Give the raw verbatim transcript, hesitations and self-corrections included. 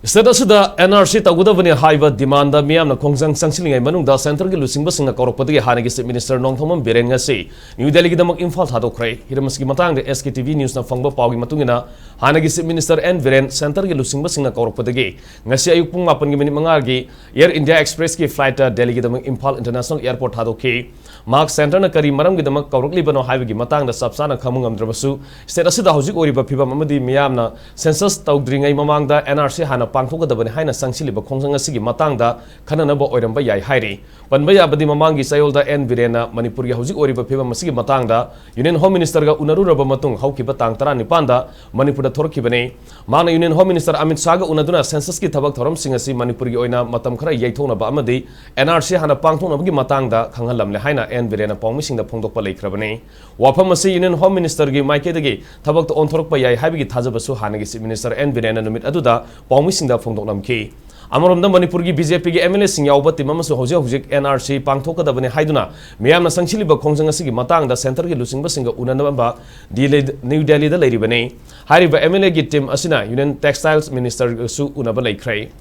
State ꯑꯁꯤꯗ N R C ꯇꯧꯒꯗꯕꯅꯤ ꯍꯥꯏꯕ demand ꯗ ꯃꯤꯌꯥꯝꯅ ꯈꯣꯡꯖꯪ ꯆꯪꯁꯤꯜꯂꯤꯉꯩ ꯃꯅꯨꯡꯗ centre ꯒꯤ ꯂꯨꯆꯤꯡꯕꯁꯤꯡꯅ ꯀꯧꯔꯛꯄꯗꯒꯤ ꯍꯥꯟꯅꯒꯤ Chief Minister ꯅꯣꯡꯊꯣꯝꯕꯝ ꯕꯤꯔꯦꯟ ꯉꯁꯤ New Delhi ꯒꯤꯗꯃꯛ ꯏꯝꯐꯥꯜ ꯊꯥꯗꯣꯛꯈ꯭ꯔꯦ꯫ ꯍꯤꯔꯝ ꯑꯁꯤꯒꯤ ꯃꯇꯥꯡꯗ S K T V News ꯅ ꯐꯪꯕ ꯄꯥꯎꯒꯤ ꯃꯇꯨꯡ ꯏꯟꯅ, ꯍꯥꯟꯅꯒꯤ Chief Minister N Biren centre ꯒꯤ ꯂꯨꯆꯤꯡꯕꯁꯤꯡꯅ ꯀꯧꯔꯛꯄꯗꯒꯤ ꯉꯁꯤ ꯑꯌꯨꯛ ꯄꯨꯡ ꯃꯥꯄꯟꯒꯤ minute ꯃꯉꯥꯒꯤ Air India Express ꯀꯤ flight ꯗ ꯗꯦꯜꯂꯤꯒꯤꯗꯃꯛ ꯏꯝꯐꯥꯜ International Airport ꯊꯥꯗꯣꯛꯈꯤ꯫ ꯃꯍꯥꯛ centre ꯅ ꯀꯔꯤ ꯃꯔꯝꯒꯤꯗꯃꯛ ꯀꯧꯔꯛꯂꯤꯕꯅꯣ ꯍꯥꯏꯕꯒꯤ ꯃꯇꯥꯡꯗ ꯆꯞ ꯆꯥꯅ ꯈꯪꯕ ꯉꯝꯗ꯭ꯔꯕꯁꯨ, state ꯑꯁꯤꯗ ꯍꯧꯖꯤꯛ ꯑꯣꯏꯔꯤꯕ ꯐꯤꯕꯝ ꯑꯃꯗꯤ ꯃꯤꯌꯥꯝꯅ census ꯇꯧꯗ꯭ꯔꯤꯉꯩ ꯃꯃꯥꯡꯗ N R C ꯍꯥꯟꯅ ꯄꯥꯡꯊꯣꯛꯀꯗꯕꯅꯤ ꯍꯥꯏꯅ ꯆꯪꯁꯤꯜꯂꯤꯕ ꯈꯣꯡꯖꯪ ꯑꯁꯤꯒꯤ ꯃꯇꯥꯡꯗ ꯈꯟꯅꯅꯕ ꯑꯣꯏꯔꯝꯕ ꯌꯥꯏ ꯍꯥꯏꯔꯤ꯫ ꯄꯟꯕ ꯌꯥꯕꯗꯤ, ꯃꯃꯥꯡꯒꯤ ꯆꯌꯣꯜꯗ N ꯕꯤꯔꯦꯟꯅ ꯃꯅꯤꯄꯨꯔꯒꯤ ꯍꯧꯖꯤꯛ ꯑꯣꯏꯔꯤꯕ ꯐꯤꯕꯝ ꯑꯁꯤꯒꯤ ꯃꯇꯥꯡꯗ Union Home Minister ꯒ ꯎꯅꯔꯨꯔꯕ ꯃꯇꯨꯡ ꯍꯧꯈꯤꯕ ꯇꯥꯡ ꯇꯔꯥꯅꯤꯄꯥꯟꯗ ꯃꯅꯤꯄꯨꯔꯗ ꯊꯣꯔꯛꯈꯤꯕꯅꯤ꯫ ꯃꯥꯅ Union Home Minister Amit ꯁꯥꯍꯒ ꯎꯅꯗꯨꯅ census ꯀꯤ ꯊꯕꯛ ꯊꯧꯔꯝꯁꯤꯡ ꯑꯁꯤ ꯃꯅꯤꯄꯨꯔꯒꯤ ꯑꯣꯏꯅ ꯃꯇꯝ ꯈꯔ ꯌꯩꯊꯣꯛꯅꯕ ꯑꯃꯗꯤ N R C ꯍꯥꯟꯅ ꯄꯥꯡꯊꯣꯛꯅꯕꯒꯤ ꯃꯇꯥꯡꯗ ꯈꯪꯍꯜꯂꯝꯂꯦ ꯍꯥꯏꯅ N ꯕꯤꯔꯦꯟꯅ ꯄꯥꯎꯃꯤꯁꯤꯡꯗ ꯐꯣꯡꯗꯣꯛꯄ ꯂꯩꯈ꯭ꯔꯕꯅꯤ꯫ ꯋꯥꯐꯝ ꯑꯁꯤ Union Home Minister ꯒꯤ ꯃꯥꯏꯀꯩꯗꯒꯤ ꯊꯕꯛꯇ ꯑꯣꯟꯊꯣꯔꯛꯄ ꯌꯥꯏ ꯍꯥꯏꯕꯒꯤ ꯊꯥꯖꯕꯁꯨ ꯍꯥꯟꯅꯒꯤ Chief Minister N ꯕꯤꯔꯦꯟꯅ ꯅꯨꯃꯤꯠ ꯑꯗꯨꯗ ꯄꯥꯎꯃꯤꯁꯤꯡꯗ ꯐꯣꯡꯗꯣꯛꯂꯝꯈꯤ꯫ ꯑꯃꯔꯣꯝꯗ, ꯃꯅꯤꯄꯨꯔꯒꯤ B J P ꯒꯤ M L A ꯁꯤꯡ ꯌꯥꯎꯕ team ꯑꯃꯁꯨ ꯍꯧꯖꯤꯛ ꯍꯧꯖꯤꯛ N R C ꯄꯥꯡꯊꯣꯛꯀꯗꯕꯅꯤ ꯍꯥꯏꯗꯨꯅ ꯃꯤꯌꯥꯝꯅ ꯆꯪꯁꯤꯜꯂꯤꯕ ꯈꯣꯡꯖꯪ ꯑꯁꯤꯒꯤ ꯃꯇꯥꯡꯗ centre ꯒꯤ ꯂꯨꯆꯤꯡꯕꯁꯤꯡꯒ ꯎꯅꯅꯕ ꯗꯤꯜꯂꯤ, New Delhi ꯗ ꯂꯩꯔꯤꯕꯅꯤ꯫ ꯍꯥꯏꯔꯤꯕ M L A ꯒꯤ team ꯑꯁꯤꯅ Union Textiles Minister ꯒꯁꯨ ꯎꯅꯕ ꯂꯩꯈ꯭ꯔꯦ꯫